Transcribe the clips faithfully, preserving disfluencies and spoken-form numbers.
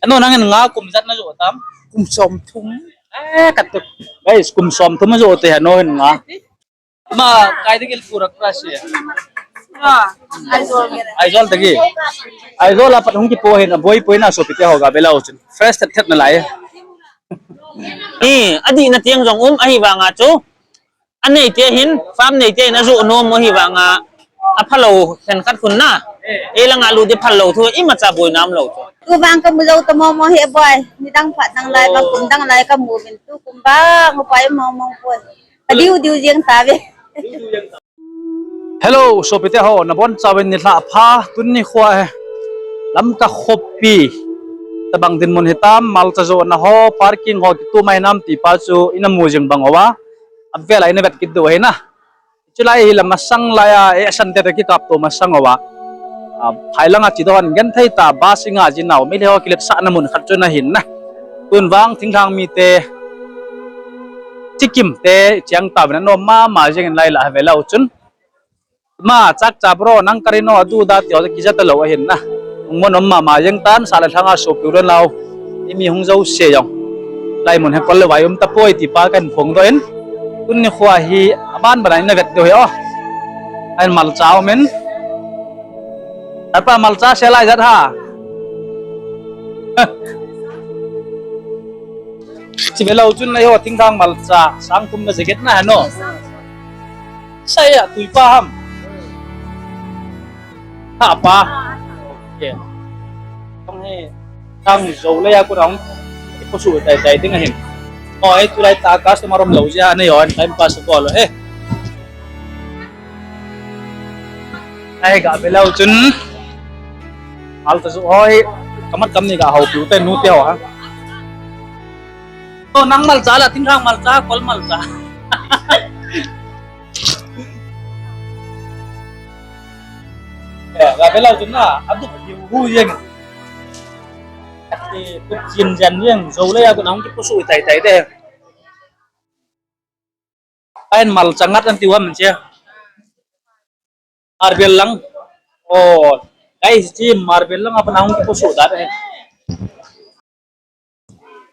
No, nangin nga kum ijat najo tam? Kum somthum. Eh, katu. Guys, kum somthum ajo te heno hin nga. Ma, kai ding il pura crush ya. Aizawl tagi. Aizawl apat hung kipo hin, aboi poi na sopite ho gabela uchun. Fresh thet thet nalai. Eh, adih na tiang jong um, ahivanga chu. Anei te hin, farm nei te hin ajoh nom ahivanga, aphalou khenkhat khun na. Ei langa lut di phalou thu, imacha boina umlou chu. Tu vang kamu jou ta momo hi boi. Nidang phat dang lai, vang kum dang lai kamu vin tu kum vang, upai momo poi. Adiu diu jeng ta ve. Hello, sopite ho, nabon chauvin nilhah pha, tuni khoa he. Lamka khopi. Tabang dinmun hitam, malcha johna ho, parking ho, kitu mai nam ti pa chu, ina mu jing bang uva. Avel a ina vet kit diu ahi na. Chulai hi la masang lai a, eh, asan te te kikap to masang uva. Ah, phai langa chi don genthei ta, bus inga jin nau, mi le ho kiletsahna mun khat chu na hin na. Tun vang thinglhang mite, chikim te, chiang ta vin anom mama jing in lai la avel a uchun. Ma, chak cha bro, nang kari no, adu da ti ho, kija talou ahin na. Hung mo nom mama jeng tan, sa le lhanga sopi u le nao. Imi hung jouse jong. Lai mun he kol le vai um tapoi ti pa kahin phongdoh in. Tuni khoa hi, aban bana ina vet diu ahi o. Ahin malcha um in. Apa malcha sela ijat ham? Chi ve lou chun eiho thinglhang malcha, sang thum na jacket na hano. Sa ya, tui pa ham. Ha pa. Okay. Kong he, kang jo le ya ko dang. Ko su tai tai ding ahin. O, eh, tulai ta customer um lou jia, nei on time pass ko lo, eh. Ai, ga ve lou chun. Malcha joh hoi. Kamat kam ni ga hau piu te nu te ho ha. To nang malcha la, thinglhang malcha, kol malcha. Eh, ga ve lou chun na, adup hiu hu jeng. Ati, tup jin jan jeng, jo le ya ko nang kipusu tai tai de. Ahin malcha ngat an ti uva man che. Marble lang. Oh, guys, chi marble lang apa nang kipusu da de.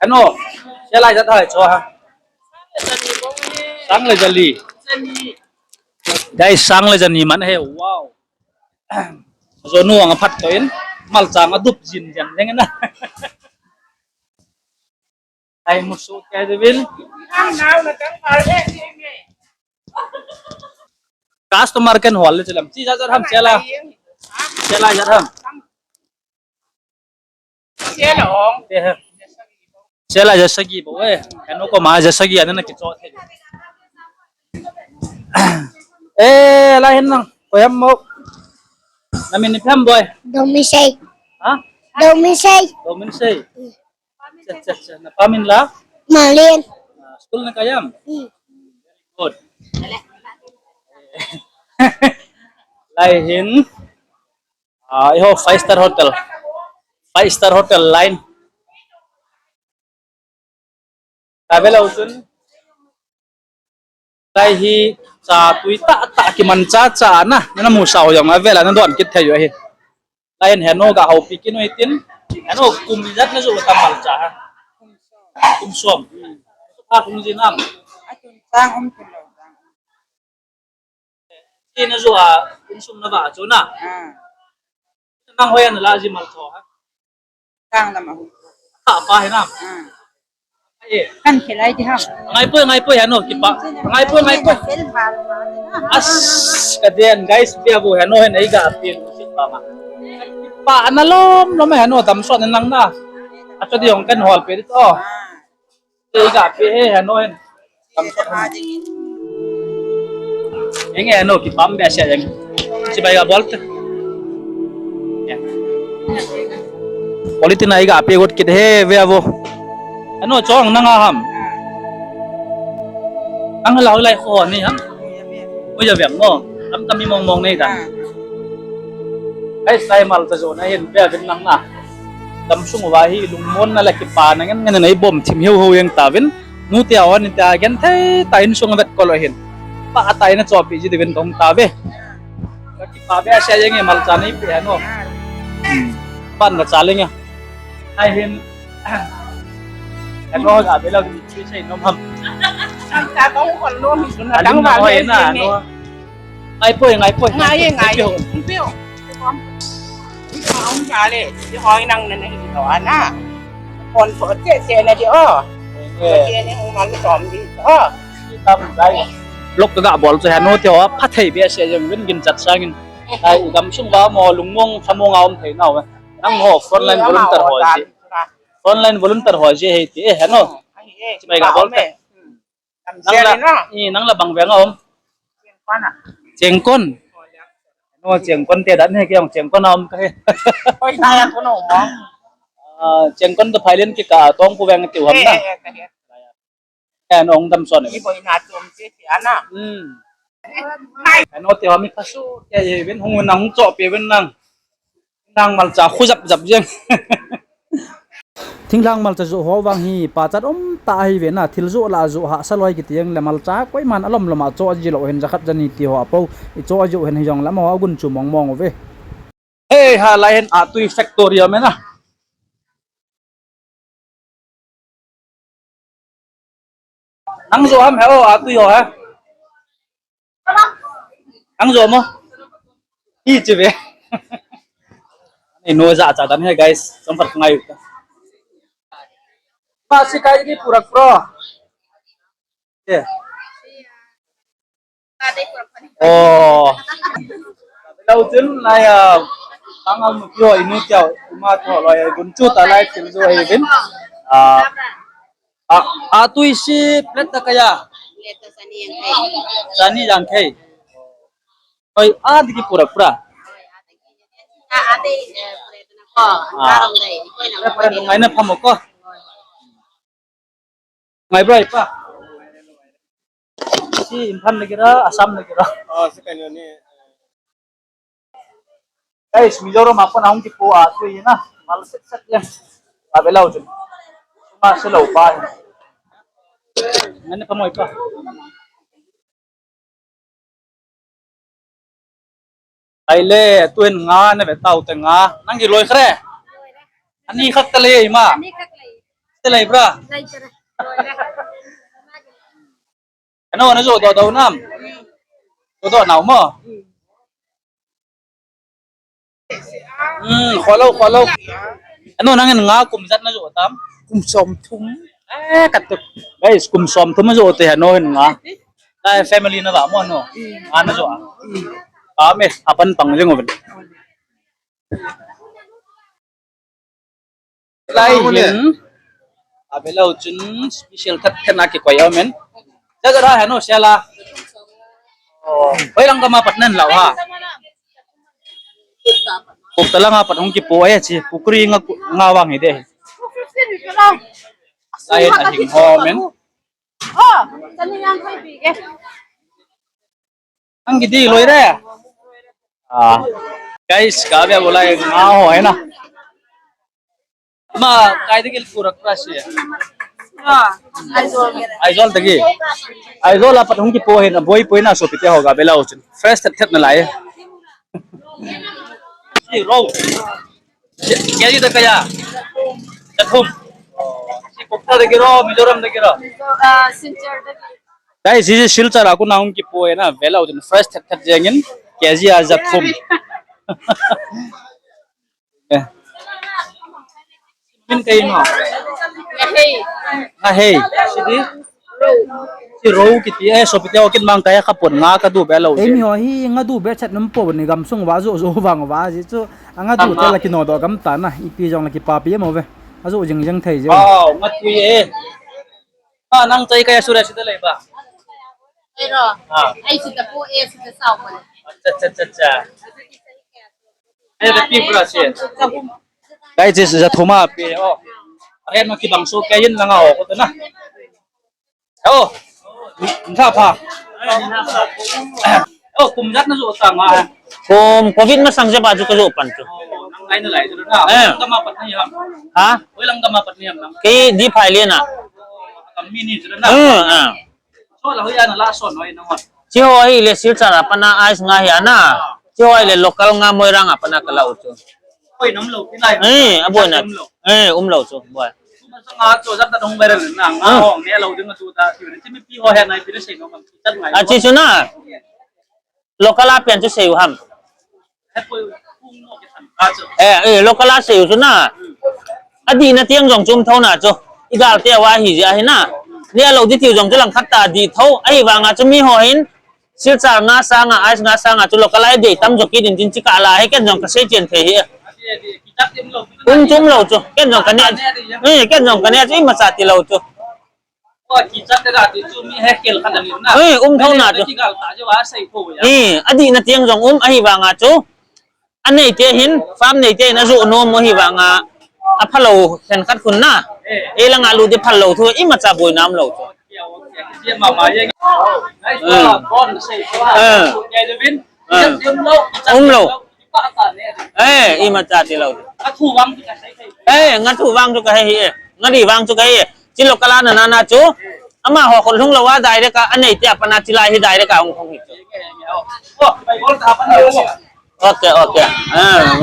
Ano, sela ijat hai cho ha. Sang le jali. Guys, sang le jani man he, wow. Jonu ang aphat to in, malcha adup jin jan deng na. Ai musu ke de vil. Customer ken hol le chilam. Chi ja ja ham chela. Chela ja ham. Chela ong. Chela ja sagi bo eh. Ano ko ma ja sagi ana na kicho. Eh, la hin nang. Ko yam mo. Na min ni pam boy. Dong min sei. Ha? Dong min sei. Dong min sei. Cha, cha, cha. Na pa min la? Malin. Ah, school na kayam? Hmm. Good. Lai hin. Ah, eiho five star hotel. Five star hotel line. Ka ve lou chun. Lai hi cha tui tah tah kiman cha cha na, na mu sao jong avel a na don kit thei u ahi. Lai hin heno ga houpi kit u hitin, heno kum ijat na joh tam malcha ha. Kum som. Pha hung ji nam. Atun chang um tun lou chang. Chi na joh a, insung na ba chu na. Ah. Nang hoi an la ji malcha ha. Kang lam a hung. Kha pa hi nam. Ah. Eh. Kan khelai di ham. Ngai poi, ngai poi, hano kipa. Ngai poi, ngai poi. As, ka den, guys, bia bu hano hin ei ga pin. Pa analom lom hano dam son nang na. Acha di ong kan hol pe di to. Ei ga pe he hano hin. Enge no kipam be sia jeng. Chibai ga bol te. Quality na iga pe got kit he ve avo. Ano chong nang a ham. Ang lau lai kho ni ham. Oi ja veng mo. Tam tam mi mong mong nei ta. Ai sai malcha jo na hin be vin nang na. Dam sung uva hi lungmon na le kipana ngen ngen nei bom thim hiu hiu jeng ta vin. Nu tia hon tia genthei ta insung vet kol u hin. Pa ta ina chopi ji diuvin kong ta ve. Ka kipa ve sia jeng e malcha nei pe ano. Hmm. Pan ka cha leng e. Ai hin. Ano ga bela ki chi sei nom ham. Ang ta kong kon lo mi sun. Aling na hoi na, no. Ngai poi, ngai poi. Ngai, ngai. Pio. Pio. Ang ka le, di hoi nang na na hi to ana. Kon ko che che na di o. Che ni hong ma mi tom di o. Tam dai. Lok ka ga bol chu hano te ho, pha thei be se jeng vin gin chat sangin. Ai, u gamsung ba mo lungmong thamong a um thei nau. Nangho frontline volunteer ho ji. Frontline volunteer ho ji hei ti, eh, hano. Chimai ga bol te. Nang la, i, nang la bang veng a um. Chengkon. No, Chengkon te dan he, kiong Chengkon a um ka he. Oi, na ya kono mo. Ah, Chengkon to phailen ki ka tong pu veng ti u ham na. Eh, eh, eh, eh. Kan ong dam son. Iboina chom che che ana. Hmm. Ano te ho mi phasu, ke ye vin hung nang cho pe vin nang. Nang malcha khu jap jap jeng. Thinglhang malcha jo ho vang hi pachat um tah ahi ve na, thil jo la jo hahsa loi kiti jeng le malcha koiman alom lom a cho ji lo hin jakhat jani ti ho a po. I cho jo hin hi jong le mo agun chu mong mong ve. Hei, ha lai hin a tui factory a mena. Nang jo ham he o, a tui ho he. Nang jo mo. Hi chi ve. Ni no ja cha dan he guys. Chom phat ngai u ta. Pa si kai ki purak pro. Ye. Oh. Lau chun lai a, tangal mu kio inu kio uma to loi gun chu ta lai thil jo he vin. Ah, ah, a tui si plate ta kaya. Plate ta sani yang kai. Sani yang kai. Oi, a di ki pura pura. A, a di, eh, plate na ko. Ah. Ang karong dai. Iko na. Ngai na phamo ko. Ngai bro, ipa. Si Imphal na kira, Assam na kira. Oh, si kanyo ni. Guys, Mizoram a kon ahung kipo a tui na. Mal set set ya. Abela ujun. Suma selo pa. Ngai na phamo ipa. Ai le, tuin nga na ve tau te nga. Nang ki loi khre. Ani khak te le ima. Ani khak le. Te le bra. Lai te le. Loi le. Ano, ano jo do do nam. Do do nau mo. Hmm, kholo, kholo. Ano nang nga kum jat na jo tam? Kum som thum. Eh, kat tu. Guys, kum som thum jo te ano nga. Lai family na ba mo no. Nga na jo. Ame, apan pang jeng oven. Lai hin. Abela uchun special that that na ki koi amen. Jaga da hano sela. Oh, hoilang kama patnan lau ha. Kop talanga pat hung kipo e chi pukri nga nga vang hi de. Lai hin ahing ho men. Oh, tani yang kai bi ke. Ang gidi loi re. Ah. Guys, ka be bolai nga ho hai na. Ma, kai dikil pura crush ya. Ah, Aizawl. Aizawl tagi. Aizawl apat hung kipo hai na boi poi na sopite ho ga bela uchun. Fresh that that na lai. Si ro. Kg ta kaya? Jathum. Si Kukta dagi ro, Mizoram dagi ro? Ah, Silchar dagi. Dai, si Silchar a kon ahung kipo e na, vela ujin fresh that that jengin, kg a jathum. Eh. Min kai no. Ahei. Ahei. Si di? Si ro kiti, eh, sopite ho kin mang kaya kapon nga kadu bela ujin. Emi ho hi nga du be chat num po ni gamsung va jo jo vang va ji chu. Anga du te la kinodoh gam ta na, ipi jong la kipapi mo ve. Ajo jing jing thei je. Oh, ngat pui e. Ah, nang chai kaya sura sida lei ba? Ai ro. Ah. Ai sida po e sida sao ko. Acha, acha, acha, acha. Ai da pi pura se. Kai je sida thuma pi o. Are no ki bang so kai yin langa o ko na. Oh, nsa pha. Oh, kum jat na jo ta nga. Kum covid masang je ba ju ka jo pan chu. Nang lai na lai chu na. Eh. Lang kama pat na yam. Ha? Oi lang kama pat na yam lang. Kei di phai le na. Kam mi ni chu na. Eh, eh. So la hoi ana la son hoi na hoi. Chi ho hi le Silchar a pana ice nga hi ana. Chi ho hi le local nga Moirang a pana kala u chu. Koi nam lo, kinai. Eh, aboi na. Nam lo. Eh, um lo chu, boi. Suma sanga chu jat ta dong viral na, nga hong ne lo ding chu ta, ti ni mi pi ho he nai pi sei no kam chat ngai. A chi chu na. Local a pian chu sei u ham. He koi, kung no ki san ka chu. Eh, eh, local a sei u chu na. Adihna tiang jong chu um tho na chu. I gal te wa hi ja hi na. Ni a lo di tiu jong chu lang khat ta di tho. Ahivanga chu mi ho hin. Silchar nga sanga, ice nga sanga chu local a dei tam jo kit in tin chi ka la he ken jong ka sei chen thei hi. Um chu um lo chu, ken jong ka ne. Eh, ken jong ka ne chu imacha ti lo chu. Eh, um tho na chu. Eh, adihna tiang jong um ahivanga chu. Anei te hin, farm nei te hin ajoh nom u ahivanga, aphalou khen khat khun na. Ei langa lut di phalou thu, imacha boina um lo chu. Eh. Eh. Um lo. Eh, imacha ti lo. Eh, nga thu vang chu ka he hi e. Nga di vang chu ka he. Chi local a na na na chu. Amaho khut lhung lou a direct a, anei te a pat na chi lai hi direct a hung hung hi chu. Okay, okay. Ah.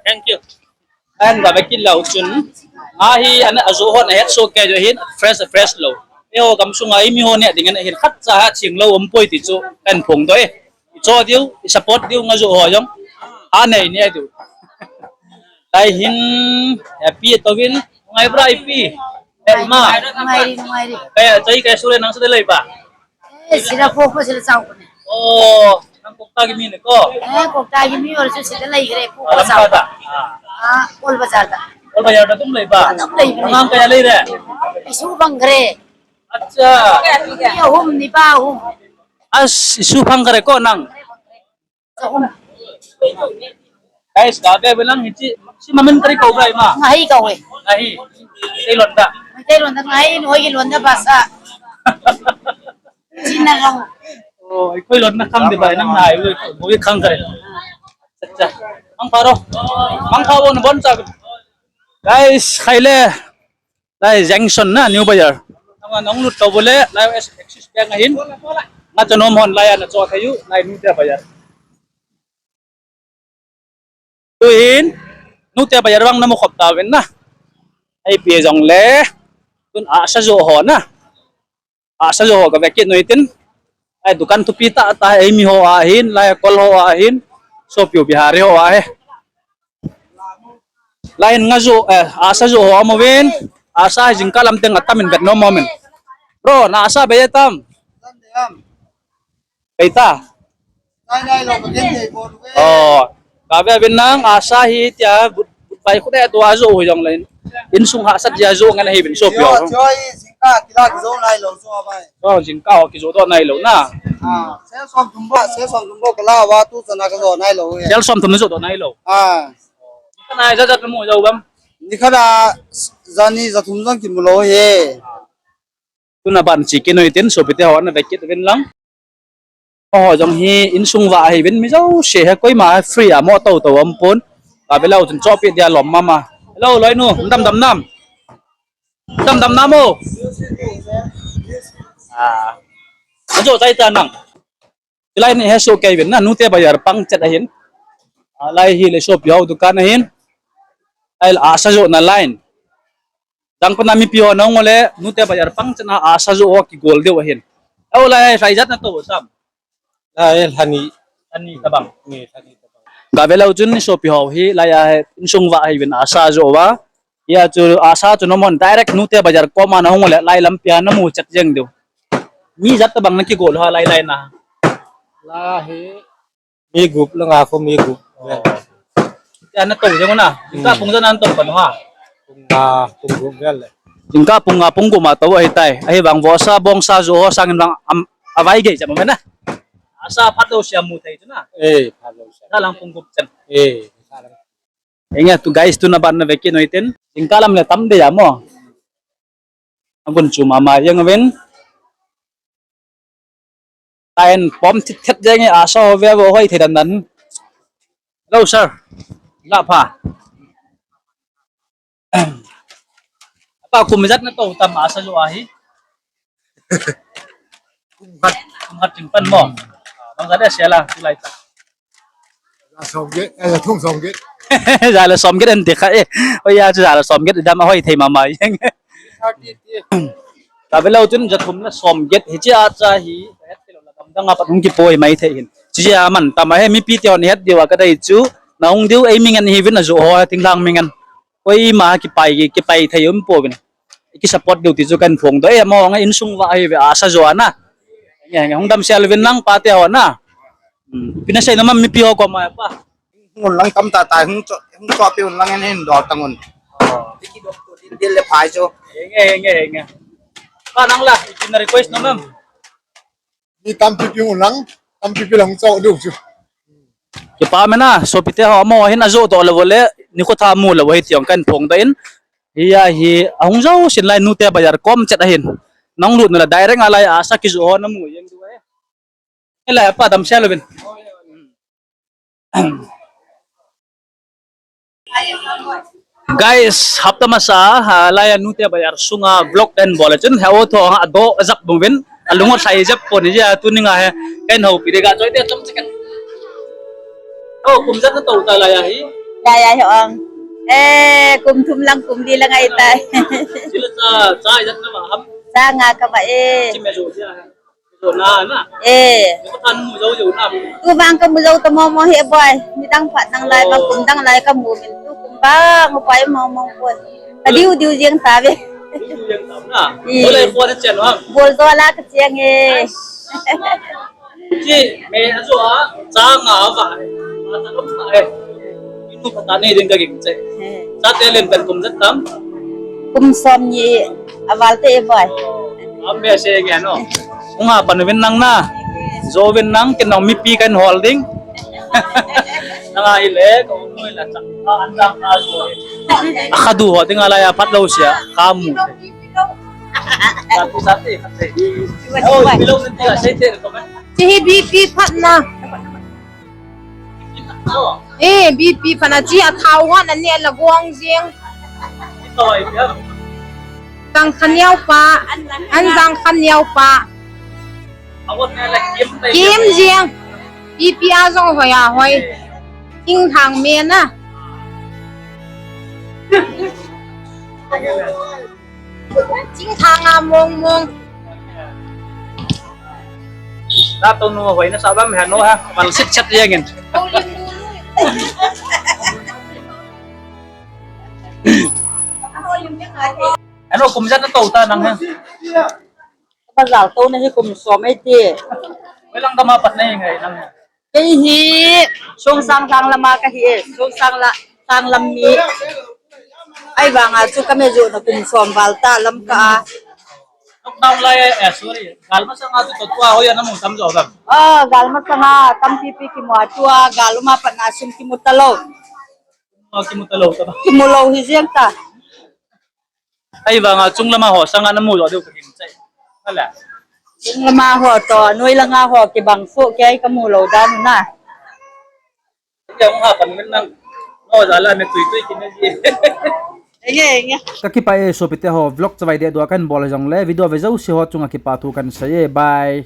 Thank you. An va vekit lou chun. Nga hi an ajoh hon ahet soh kei jo hin fresh, fresh lou. Eiho gamsunga i mi ho ne ding an hin khat cha ha ching lou um poi ti chu kan phong doi. I cho diu, i support diu nga joh ho jong. Anei ne diu. Lai hin happy to win. Ngai bra ipi. Eh, ma. Ngai ri, ngai ri. Kaya chai kaya sule nang sule lai ba. Eh, sila po po sila sao ko ne. Oh, nang Kokta ki mi ne ko. Eh, Kokta ki mi or su sila lai gre po po sao. Alam ka ta. Ah, Ol Bazar ta. Ol Bazar ta tum lai ba. Tum lai ba. Nang kaya lai re. Isu bang gre. Acha. Ni hum ni ba hum. As isu bang gre ko nang. Guys, gabe bilang hichi, si mamin tari kau gai ma. Ngahi kau eh. Ngahi. Tei londa. Tei londa ngahi, noi ki londa basa. Sina long. Oh, ikoi londa kang di bai nang nai, moi kang kare. Acha. Mang paro. Mang paro na bon sa. Guys, khaile. Lai junction na New Bazar. Nang nong lut to bole, lai Axis Bank ahin. Nga chanom hon lai ana cho thayu, lai New Bazar. Tuhin, New Bazar bang namu khop ta ven na. Ai pi jong le, tun asa jo ho na. Asa jo ho ka vekit noi tin. Ai dukan thupi ta ta, ai mi ho ahin, lai kol ho ahin. Sopiu Bihari ho ahe. Lain nga jo, eh, asa jo ho amu vin, asa jingkah lam teng atam in vet nom mo min. Bro, na asa bei tam. Bei ta. Oh, ka be bin nang asa hi tia but, but bai khu de tua jo hu jong lain. Insung hahsat jia jo ngan hi bin so pio. Jingkah kila kijo nai lo so bai. Oh, jingkah ho kijo to nai lo na. Ah, sel som thum bo, sel som thum bo kala wa tu chana kajo nai lo. Sel som thum jo to nai lo. Ah. Kana ja ja mu jo bam. Ni kana jani ja thum jong kimu lo he. Tuna ban chi kinoi tin sopite ho ana vekit vin lang. Ho jong hi insung va hi vin mi jo se he koima free a mo to to am pon. Ka be lo chun chopi dia lom mama. Hello loinu, dam dam nam. Dam dam nam o. Ah. Ajo chai ta nang. Lai ni he so kei vin na New Bazar pang chet ahin. Ah, lai hi le sopi ho dukan ahin. Ai asa jo na line. Dang pana mipi ho nong ole New Bazar pang chet na asa jo ho kigol deu ahin. Au lai hai jat na to sam. Lai hani. Hani tabang. Ni hani tabang. Ka be lo chun sopi ho hi lai a insung va hi vin asa jo va. Ia chu asa chu nomon direct New Bazar koma na hung le lai lampi a namu chet jeng deu. Mi jat tabang na kigol ha lai lai na. La hi mi gup la nga khu mi gup. Ia na to jeng na. Ka pung jat na to pan ha. Pung nga pung gup vel le. Jingkah pung nga pung gup ma to ahi tai. Ahivang vosa bongsa jo ho sangin vang am, avai gei jam na. Asa phat lo sia mu thei chu na. Eh, phat lo sia. Ka lang pung gup chan. Eh, ka lang. Enge tu guys, tuna ban na vekit noi tin. Jingkah lam le tam de ya mo. Agun chu mama yang ven. Tain pom thit thet jeng e asa ho ve vo hoi thei dan dan. Hello sir. La pha. Apa kum jat na to tam asa jo ahi. Kum khat. Kum khat ting pan mo. Bang jat sia la tu lai ta. Somget, eh, thum somget. Jale somget an ti kha e. Oi ya chu jale somget dam a hoi thei mama jeng. Thirty ti. Ka velo chun jathum le somget hi chi a cha hi. Het ti lo la dam dang a pat hung kipoi mai thei hin. Chi a man tam a he mipi te hon het diu a ka dei chu. Na hung diu ei mi ngen hi vin a ju ho thing lang mi ngen. Koima kipai, kipai thei um pouvin. Ki support diu ti chu kan phong doh e, mo nga insung va hi ve asa jo ana. Nge, nge, hung dam sel vin lang pa te ho na. Hmm, pina sei na mam mipi ho ko ma pa. Hung lang tam ta ta, hung cho, hung cho pi hung lang en hin dol tangun. Ki dok tu din dil le phai jo. Nge, nge, nge. Pa nang la, pina request na mam. Mi tampi pi hung lang, tampi pi lang cho diu chu. Kipa mena, sopite ho mo hin ajo to le vole, ni ko tha mu le vo hi tiang kan phong doh in. Hi a hi, ahung jo sin lai nute bazar kom chet ahin. Nang lut na la direct a lai a sa ki jo ho na mu jeng diu e. Hi lai pa dam sel vin. Guys, hapta masa, ha, lai a nute bazar sunga vlog den bol a chun, ha, o tho, ha, do, zap bung vin, a lungo sai zap pon, ja, tu ni nga he, ken ho, pi de ga, choi te, chom chicken. Oh, kum zat na to ta lai a hi. Lai a hi ong. Eh, kum thum lang, kum li lang ai tai. Sila sa, sa zat na ma, ham. Sa nga ka ba e. Chi me jo, ja. Zo na, na. Eh. Ko than mu zo jo na. Tu vang ka mu zo ta mo mo he boy. Mi dang phat dang lai, ma kum dang lai ka mu min tu kum vang ko pai mo mo boy. Ka diu diu jeng ta ve. Diu jeng ta na. Eh. Ko lai ko na chen wa. Bol do la ka chiang e. Chi me a zo a cha nga va. Ma ta lo ta e. Inu ka ta nei ding ka ging che. Eh. Sa te len pen kum zat tam. Kum som ni a val te e boy. Am be se nge no. Hung ha pan vin nang na. Jo vin nang ken nong mipi kan hol ding. Nang a hi le ko noi la chak ka an dang ka jo. A kha du ho ding a lai a phat lo sia ka mu. Sa ti sa ti kha te. Oh, bilo se ti la se te ko ma. Chi hi B P phat na. Eh, B P phat na chi a thao hon a ne la guang jing. Jang khan yau pa, an jang khan yau pa. Kim jing. B P a jong hoi a hoi. King thang me na. Ching thang a mong mong. Ta to nu hoi na sa bam ha no ha. Mal sit chat yang in. Ano kum zat na to ta nang ha. Bazar to na hi kum som e ti. Wei lang dama pat na hi ngai nang ha. Kei hi Songsang Sanglam a ka hi e, Songsang la, Sanglam mi. Ahivanga chu ka me jo na kum som val ta lam ka a. Lockdown lai e, eh, sorry. Gal masanga chu to tua hoi a na mu tam jo gam. Ah, gal masanga tampi pi kimu a tua, gal uma pat na sum kimu ta lo. Ah, kimu ta lo ta ba. Kimu lo hi jeng ta. Ahivanga chunglama ho sanga na mu jo diu ka gingchai. Hala. Chunglama ho to, noi langa ho kibang so kei ka mu lo dan na. Yang ha pan min nang. No jala me tui tui kin ji. Enge, enge. Ka kipah e sopite ho, vlog chavai deh dua kan bol jong le, video ve jouse ho chunga kipathu kan sei e. Bye.